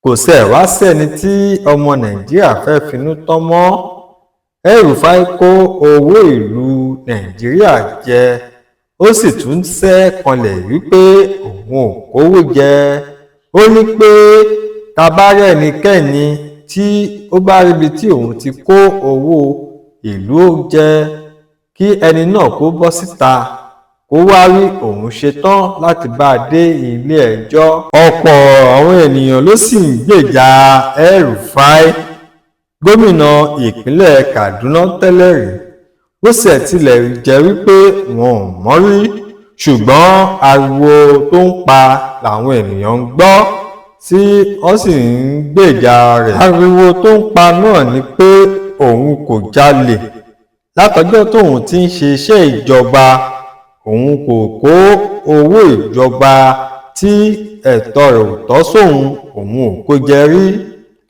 Kò sẹ wá sẹ́ni tí ọmọ Nàìjíríà fẹ́ẹ́ finú tán mọ́. El-Rufai kó owó ìlú Nàìjíríà jẹ, ó sì tún ṣe kanlẹ̀ wípé òun ò kówó jẹ. Ó ní pé tá a bá rẹ́nikẹ́ni tí ó bá ríbi tí òun ti kó owó ìlú jẹ, kí ẹni náà kó bọ́ síta kó wáá rí òun ṣetán láti bá a dé ilé-ẹjọ́. Ọ̀pọ̀ àwọn ènìyàn ló sì ń gbèjà El-Rufai, gómìnà ìpínlẹ̀ Kaduna tẹ́lẹ̀ rí, bó ṣe tilẹ̀ jẹ́ wípé wọn ò mọ̀ rí, ṣùgbọ́n ariwo tó ń pa làwọn ènìyàn ń gbọ́ tí wọ́n sì ń gbèjà rẹ̀. Ariwo tó ń pa náà ni pé òun kò jalè látọjọ́ tóun ti ń ṣiṣẹ́ ìjọba, òun kò kó owó ìjọba tí ẹ̀tọ́ rẹ̀ ò tọ́ sóun, òun ò kó jẹ rí.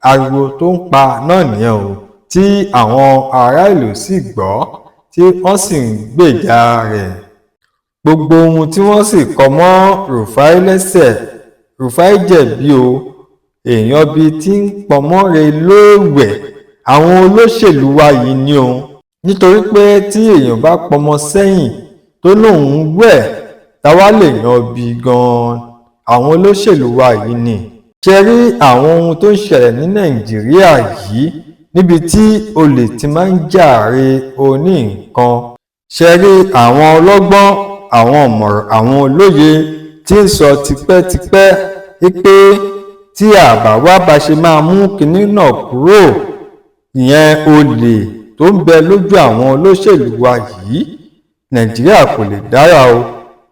Ariwo tó ń pa náà nìyẹn o, tí àwọn aráàlú sì gbọ́ tí wọ́n sì ń gbèjà rẹ̀. Gbogbo ohun tí wọ́n sì kọ mọ́ Rufai lẹ́sẹ̀, Rufai jẹ̀bi o. Èèyàn bíi tí ń pọnmọ́ rẹ̀ lóòwẹ̀ àwọn olóṣèlú wa yìí ni o, nítorí pé tí èèyàn bá pọnmọ sẹ́yìn tó lóun wẹ̀, táwa lè yan bí gan-an àwọn olóṣèlú wa yìí ni. Ṣe rí àwọn ohun tó ń ṣẹlẹ̀ ní Nàìjíríà yìí níbi tí olè ti máa ń jàre oní nǹkan? Ṣe rí àwọn ọlọ́gbọ́n, àwọn ọ̀mọ̀ràn, àwọn olóye tí ń sọ tipẹ́tipẹ́ wípé tí àbá wa bá ṣe máa mú kinní náà kúrò, ìyẹn olè tó ń bẹ lójú àwọn olóṣèlú wa yìí, Nàìjíríà kò lè dára o.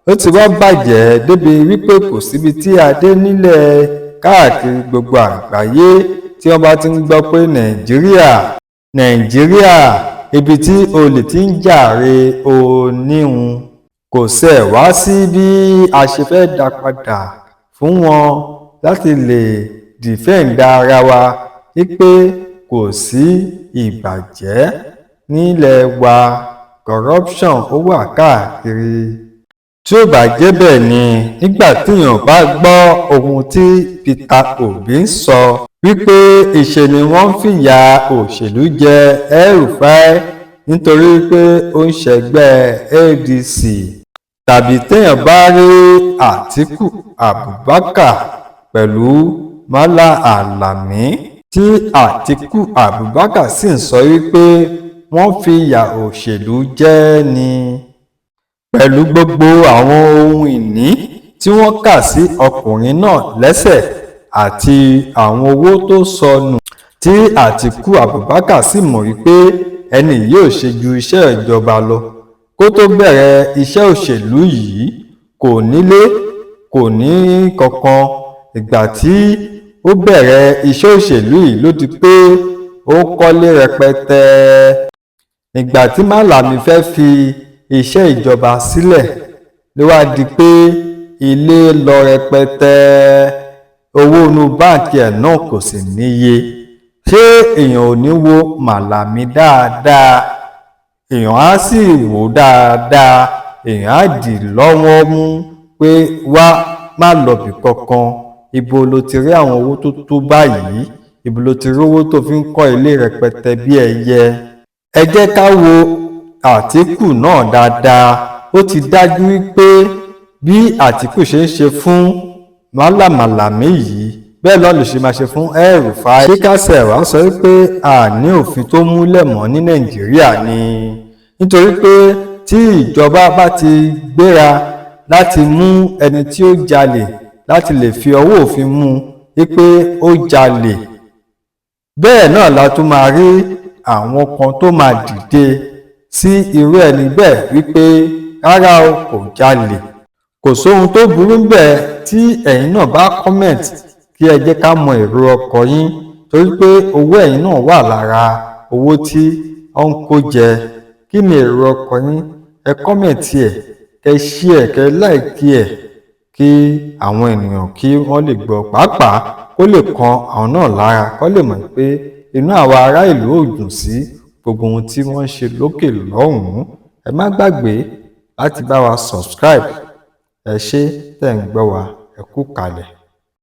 Ó ti wá bàjẹ́ débi wípé kò síbi tí a dé nílẹ̀ káàkiri gbogbo àgbáyé tí wọ́n bá ti ń gbọ́ pé Nàìjíríà, Nàìjíríà, ibi tí olè ti ń jàre oníhun. Kò sẹ̀ wá sí bí a ṣe fẹ́ dá padà fún wọn láti lè dìfẹ́ǹdì ara wa wípé kò sí ìbàjẹ́ nílẹ̀ wa, corruption ó wà káàkiri. Tí ó bá jẹ́ bẹ́ẹ̀ ni, nígbà téèyàn bá gbọ́ ohun tí Peter Obi ń sọ wípé ìṣe ni wọ́n ń fìyà òṣèlú jẹ El-Rufai nítorí pé ó ń ṣègbè ADC, tàbí téèyàn bá rí Àtiku Abubakar pẹ̀lú Malla Alami, tí Àtiku Abubakar sì ń sọ wípé wọ́n fìyà òṣèlú jẹ ẹ́ ni, pẹ̀lú gbogbo àwọn ohun ìní tí wọ́n kà sí ọkùnrin náà lẹ́sẹ̀ àti àwọn owó tó sọnù, tí Àtiku Abubakar sì mọ̀ wípé ẹni yìí ò ṣe ju iṣẹ́ ìjọba lọ kó tó bẹ̀rẹ̀ iṣẹ́ òṣèlú yìí, kò nílé, kò ní kankan. Ìgbà tí ó bẹ̀rẹ̀ iṣẹ́ òṣèlú yìí ló di pé ó kọ́lé rẹpẹtẹ. Ìgbà tí Malami fẹ́ fi iṣẹ́ ìjọba sílẹ̀ ló wá di pé ilé lọ rẹpẹtẹ, owó inú báǹkì ẹ̀ náà kò sì níye. Ṣé èèyàn ò ní wo Malami dáadáa? Èèyàn á sì wò dáadáa, èèyàn á dì lọ́wọ́ mú pé wá má lọ́bì kankan. Ibo ló ti rí àwọn owó tó tó báyìí? Ibo ló ti rí owó tó fi ń kọ́ ilé rẹpẹtẹ bí ẹyẹ? Ẹ jẹ́ ká wo Àtíkù náà dáadáa. Ó ti dájú wípé bí Àtíkù ṣe ń ṣe fún Malla Malami yìí, bẹ́ẹ̀ náà ló ṣe máa ṣe fún El-Rufai. Ṣé ká ṣe wá sọ wípé a ní òfin tó múlẹ̀ mọ́ ní Nàìjíríà ni? Nítorí pé tí ìjọba bá ti gbéra láti mú ẹni tí ó jalè, láti lè fi ọwọ́ òfin mú wípé ó jalè, bẹ́ẹ̀ náà la tún máa rí àwọn kan tó máa dìde sí irú ẹni bẹ́ẹ̀ wípé rárá o, kò jalè. Kò sóhun tó burú bẹ́ẹ̀ tí ẹ̀yin náà bá comment, kí ẹ jẹ́ ká mọ èrò ọkọ̀ yín, torí pé owó ẹ̀yin náà wà lára owó tí ó ń kó jẹ. Kí ni èrò ọkọ̀ yín? Ẹ comment ẹ̀, kẹ share, kẹ like ẹ̀, kí àwọn ènìyàn kí wọ́n lè gbọ́, pàápàá kó lè kan àwọn náà lára, kó lè mọ̀ pé inú àwa ará ìlú ò dùn sí gbogbo ohun tí wọ́n ń ṣe lókè lọ́hùn-ún. Ẹ má gbàgbé láti bá wa subscribe. Ẹ ṣé tẹ̀ ń gbọ́ wa, ẹ kú kalẹ̀.